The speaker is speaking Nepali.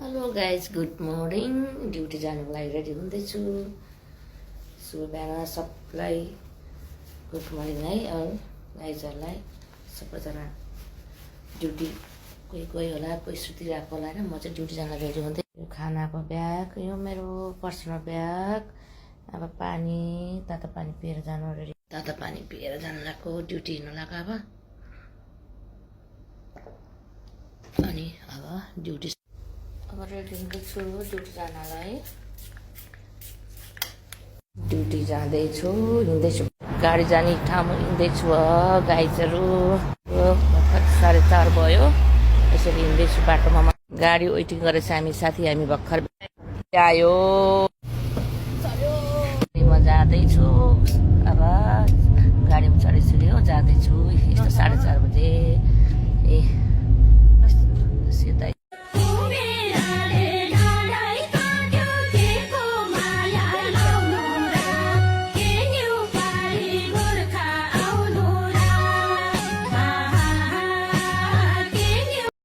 hello guys good morning duty जानुको लागि रेडी हुँदैछु शुभ बिहान सबलाई गुड मर्निङ है गाइजहरूलाई सबैजना ड्युटी कोही होला कोही सुतिरहेको होला होइन म चाहिँ ड्युटी जान रेडी हुँदै यो खानाको ब्याग यो मेरो पर्सनल ब्याग अब पानी तातो पानी पिएर जानु रेडी तातो पानी पिएर जानु लाग्यो ड्युटी हिँड्नु लाग्यो अनि अब ड्युटी अब रेडी हुँदैछु ड्युटी जानलाई ड्युटी जाँदैछु हिँड्दैछु गाडी जाने ठाउँमा हिँड्दैछु गाइजहरू 4:30 भयो यसरी हिँड्दैछु बाटोमा गाडी वेटिङ गरेछ हामी भर्खर आयो म जाँदैछु अब गाडीमा चढिसक्यो जाँदैछु 4:30 बजे ए सिधै